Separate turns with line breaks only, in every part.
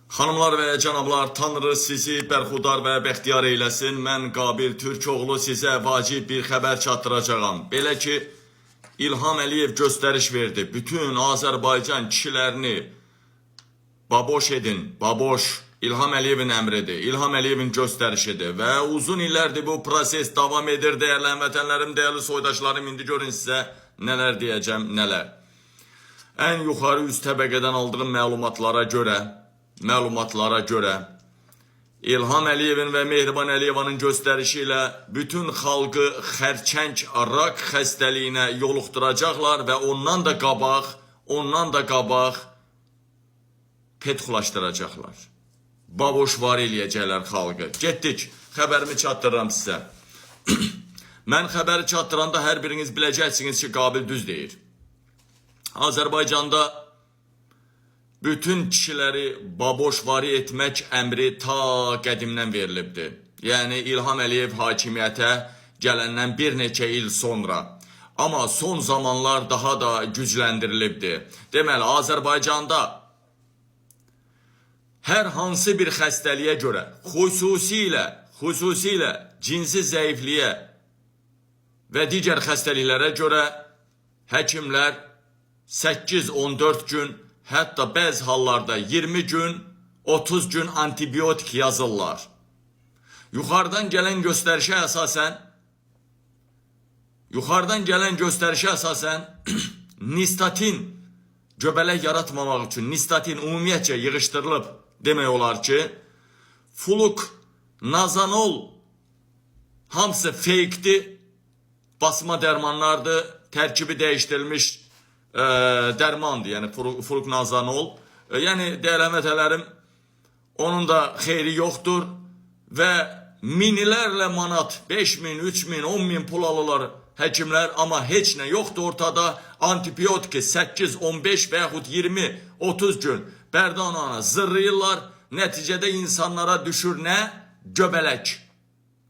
Xanımlar və cənablar, Tanrı sizi bərxudar və bəxtiyar eyləsin. Mən Qabil Türkoğlu sizə vacib bir xəbər çatdıracağam. Belə ki, İlham Əliyev göstəriş verdi. Bütün Azərbaycan kişilərini baboş edin, baboş. İlham Əliyevin əmridir, İlham Əliyevin göstərişidir və uzun illərdir bu proses davam edir, dəyərli həmvətənlərim, dəyərli soydaşlarım. İndi görün sizə nələr deyəcəm, nələr. Ən yuxarı üst təbəqədən aldığım məlumatlara görə İlham Əliyevin və Mehriban Əliyevanın göstərişi ilə bütün xalqı xərçəng, rak xəstəliyinə yoluxduracaqlar və ondan da qabaq petxulaşdıracaqlar. Baboş var eləyəcəklər xalqı. Getdik. Xəbərimi çatdırıram sizə. Mən xəbəri çatdıranda hər biriniz biləcəksiniz ki, Qabil düz deyir. Azərbaycanda bütün kişiləri baboşvari etmək əmri ta qədimdən verilibdir. Yəni İlham Əliyev hakimiyyətə gələndən bir neçə il sonra. Amma son zamanlar daha da gücləndirilibdir. Deməli, Azərbaycanda hər hansı bir xəstəliyə görə, xüsusilə cinsi zəifliyə və digər xəstəliklərə görə həkimlər 8-14 gün, hətta bəzi hallarda 20 gün, 30 gün antibiotik yazırlar. Yuxarıdan gələn göstərişə əsasən nistatin, göbələk yaratmamaq üçün nistatin ümumiyyətcə yığışdırılıb demək olar ki, fluknazanol hamısı fake'dir, basma dərmanlardır, tərkibi dəyişdirilmiş dərmandır, yəni fluknazanol. Yəni dəyərli həmvətənlərim, onun da xeyri yoxdur və minlərlə manat, 5 min, 3 min, 10 min pul alırlar həkimlər, amma heç nə yoxdur ortada. Antibiotiki 8, 15 və yaxud 20, 30 gün bərdanana zırrayırlar. Nəticədə insanlara düşür nə? Göbələk.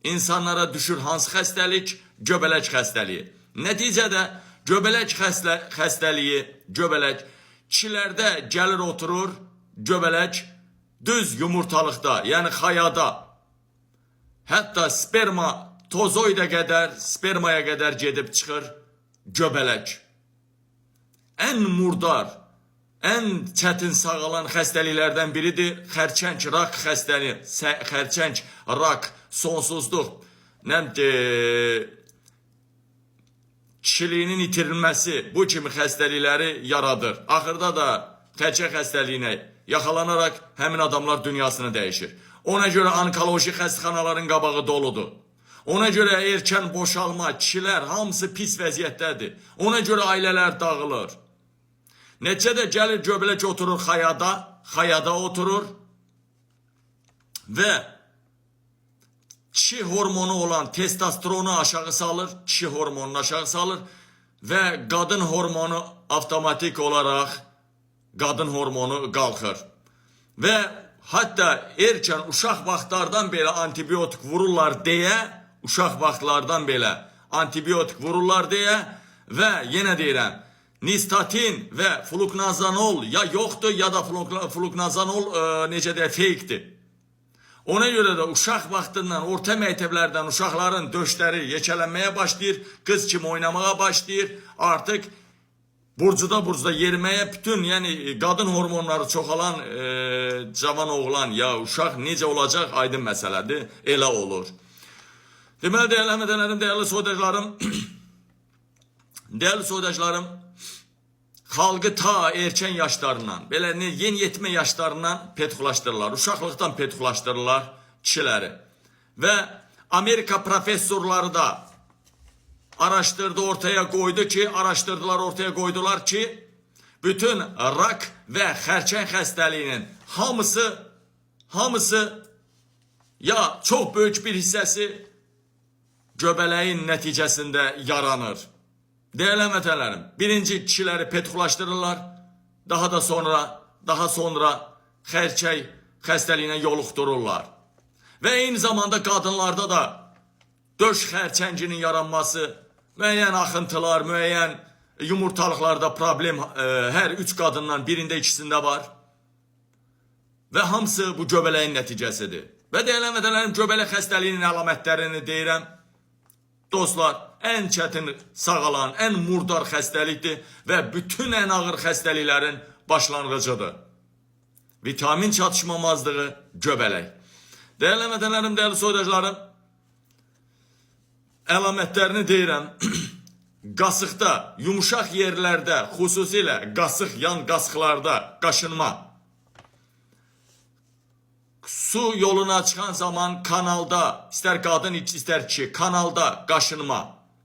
İnsanlara düşür hansı xəstəlik? Göbələk xəstəliyi. Nəticədə göbələk xəstəliyi, göbələk kişilərdə gəlir oturur, göbələk düz yumurtalıqda, yəni xayada. Hətta sperma tozoidə qədər, spermaya qədər gedib çıxır göbələk. Ən murdar, ən çətin sağalan xəstəliklərdən biridir. Xərçəng, rak xəstəliyi, xərçəng, rak, sonsuzluq, nə kişiliyinin itirilməsi, bu kimi xəstəlikləri yaradır. Axırda da xərçəng xəstəliyinə yaxalanaraq həmin adamlar dünyasını dəyişir. Ona görə onkoloji xəstəxanaların qabağı doludur. Ona görə erkən boşalma, kişilər hamısı pis vəziyyətdədir. Ona görə ailələr dağılır. Neticədə gəlir göbələk oturur xayada, xayada oturur və kişi hormonu olan testosteronu aşağı salır, kişi hormonunu aşağı salır və qadın hormonu avtomatik olaraq qadın hormonu qalxır. Və hətta erkən uşaq vaxtlardan belə antibiotik vururlar deyə, uşaq vaxtlardan belə antibiotik vururlar deyə və yenə deyirəm, nistatin və fluknazanol ya yoxdur, ya da fluknazanol necə deyək, fake'dir. Ona görə də uşaq vaxtından orta məktəblərdən uşaqların döşləri yekələnməyə başlayır, qız kimi oynamağa başlayır. Artıq burcuda burcuda yeriməyə bütün, yəni qadın hormonları çoxalan cavan oğlan ya uşaq necə olacaq, aydın məsələdir. Elə olur. Deməli, dəyərli həmvətənlərim, dəyərli soydaşlarım, dəyərli soydaşlarım, xalqı ta erkən yaşlarından, belə yeniyetmə yaşlarından petxulaşdırırlar. Uşaqlıqdan petxulaşdırırlar kişiləri. Və Amerika professorları da araşdırdı, ortaya qoydu ki, araşdırdılar, ortaya qoydular ki, bütün rak və xərçəng xəstəliyinin hamısı ya çox böyük bir hissəsi göbələyin nəticəsində yaranır. Dəyərli həmvətənlərim, birinci kişiləri petxulaşdırırlar, daha sonra xərçəng xəstəliyinə yoluxdururlar. Və eyni zamanda qadınlarda da döş xərçənginin yaranması, müəyyən axıntılar, müəyyən yumurtalıqlarda problem hər üç qadından birində, ikisində var. Və hamısı bu göbələyin nəticəsidir. Və deyilən vətənlərim, göbələk xəstəliyinin əlamətlərini deyirəm. Dostlar, ən çətin sağalan, ən murdar xəstəlikdir və bütün ən ağır xəstəliklərin başlanğıcıdır. Vitamin çatışmamazlığı, göbələk. Dəyərli vətənlərim, dəyərli soydaşlarım, əlamətlərini deyirəm. Qasıqda, yumuşaq yerlərdə, xüsusilə qasıq, yan qasıqlarda qaşınma. Su yoluna çıxan zaman kanalda, istər qadın, istər kişi, kanalda qaşınma.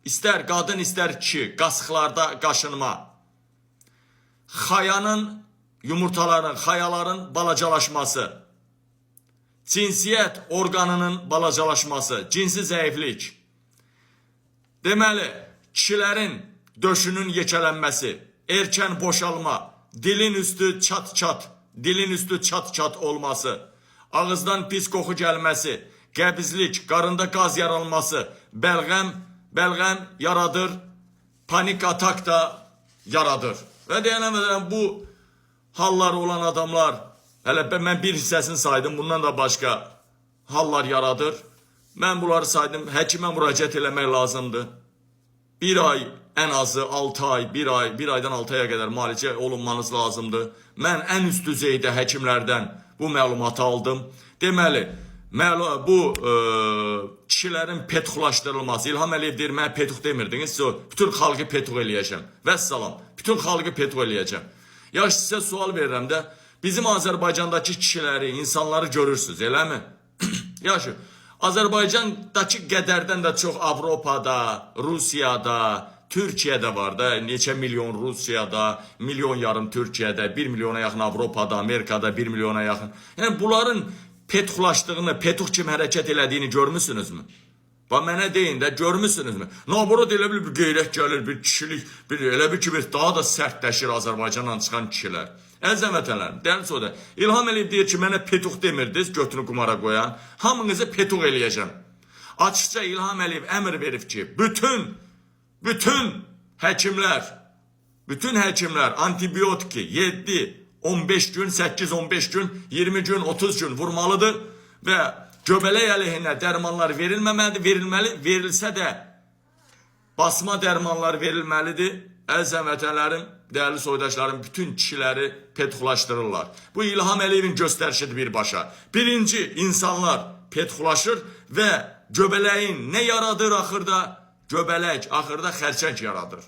İstər qadın, istər kişi, qasıqlarda qaşınma. Xayanın, yumurtaların, xayaların balacalaşması. Cinsiyyət orqanının balacalaşması, cinsi zəiflik. Deməli, kişilərin döşünün yekələnməsi, erkən boşalma, dilin üstü çat-çat, dilin üstü çat-çat olması, ağızdan pis qoxu gəlməsi, qəbizlik, qarında qaz yaranması, bəlğəm yaradır, panik atak da yaradır. Və deyilən məsələn, bu hallar olan adamlar, hələ mən bir hissəsini saydım, bundan da başqa hallar yaradır. Mən bunları saydım, həkimə müraciət eləmək lazımdır. Bir ay, ən azı 6 ay, bir ay, bir aydan 6 aya qədər müalicə olunmanız lazımdır. Mən ən üst düzeydə həkimlərdən bu məlumatı aldım. Deməli, bu kişilərin petxlaşdırılması. İlham Əliyev deyir, mənə petux demirdiniz, bütün xalqı petux eləyəcəm. Vəssalam, bütün xalqı petux eləyəcəm. Yaxşı, sizə sual verirəm də, bizim Azərbaycandakı kişiləri, insanları görürsünüz, eləmi? Yaxşı, Azərbaycandakı qədərdən də çox Avropada, Rusiyada, Türkiyədə var da, neçə milyon Rusiyada, milyon yarım Türkiyədə, 1 milyona yaxın Avropada, Amerikada 1 milyona yaxın. Yəni bunların petxlaşdığını, petux kimi hərəkət elədiyini görmüsünüzmü? Bax mənə deyin də, görmüsünüzmü? Naborot elə bil bir qeyrət gəlir, bir kişilik, bir elə bil ki, bir daha da sərtləşir Azərbaycandan çıxan kişilər. Əziz vətənlərim, dəyərli soyda, İlham Əliyev deyir ki, mənə petux demirdiniz, götünü qumara qoyan, hamınızı petux eləyəcəm. Açıqca İlham Əliyev əmr verib ki, bütün həkimlər, bütün həkimlər antibiyotiki 7, 15 gün, 8, 15 gün, 20 gün, 30 gün vurmalıdır və göbələk əleyhinə dərmanlar verilməməlidir, verilməli, verilsə də basma dərmanlar verilməlidir. Əziz vətənlərim, dəyərli soydaşlarım, bütün kişiləri petxlaşdırırlar. Bu İlham Əliyevin göstərişidir birbaşa. Birinci, insanlar petxlaşır və göbələyin nə yaradır axırda? Göbələk axırda xərçəng yaradır.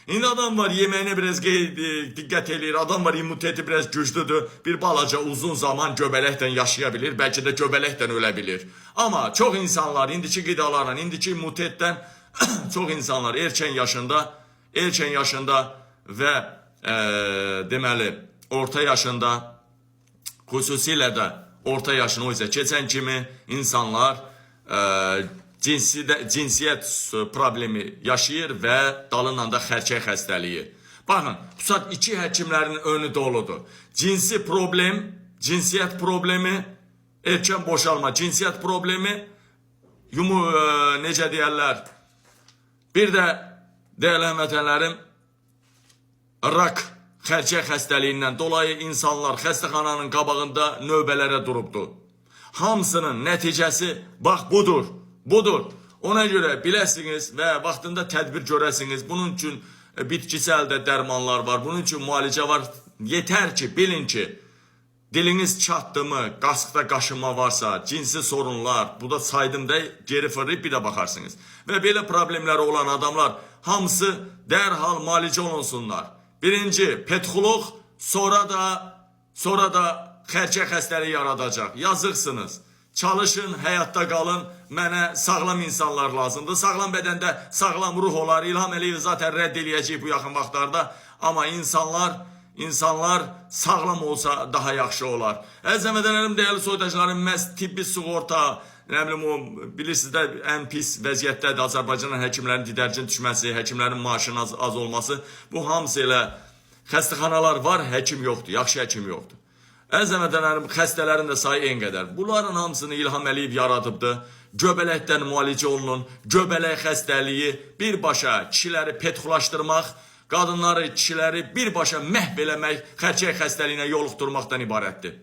İndi adam var yeməyinə biraz diqqət eləyir, adam var immuniteti biraz güclüdür, bir balaca uzun zaman göbələklə yaşaya bilir, bəlkə də göbələklə ölə bilir. Amma çox insanlar indiki qidalarla, indiki immunitetdən çox insanlar erkən yaşında və deməli orta yaşında, xüsusilə də orta yaşını o isə keçən kimi insanlar cinsiyyət problemi yaşayır və dalınla da xərçəng xəstəliyi. Baxın, bu saat iki həkimlərin önü doludur. Cinsi problem, cinsiyyət problemi, erkən boşalma, cinsiyyət problemi, necə deyərlər, bir də dəyərli həmvətənlərim, rak, xərçəng xəstəliyindən dolayı insanlar xəstəxananın qabağında növbələrə durubdu. Hamısının nəticəsi bax budur, budur. Ona görə biləsiniz və vaxtında tədbir görəsiniz. Bunun üçün bitkisel də dərmanlar var, bunun üçün müalicə var. Yetər ki, bilin ki, diliniz çatdı mı, qasıqda qaşınma varsa, cinsi sorunlar, bu da saydım da geri fırlayıb bir də baxarsınız. Və belə problemləri olan adamlar hamısı dərhal müalicə olunsunlar. Birinci, petxuluq, sonra da xərçəng xəstəliyi yaradacaq. Yazıqsınız. Çalışın, həyatda qalın. Mənə sağlam insanlar lazımdır. Sağlam bədəndə sağlam ruh olar. İlham Əliyev zaten rədd eləyəcək bu yaxın vaxtlarda. Amma insanlar sağlam olsa daha yaxşı olar. Əziz vətənlərim, dəyərli soydaşlarım, məhz tibbi sığorta, nə bilim o, bilirsiniz də ən pis vəziyyətdədir Azərbaycanın həkimlərin didərgin düşməsi, həkimlərin maaşının az olması. Bu hamısı elə xəstəxanalar var, həkim yoxdur, yaxşı həkim yoxdur. Əziz vətənlərim, xəstələrin də sayı en qədər. Bunların hamısını İlham Əliyev yaradıbdı. Göbələkdən müalicə olunun, göbələk xəstəliyi birbaşa kişiləri petxulaşdırmaq, qadınları, kişiləri birbaşa məhv eləmək, xərçəng xəstəliyinə yoluxdurmaqdan ibarətdir.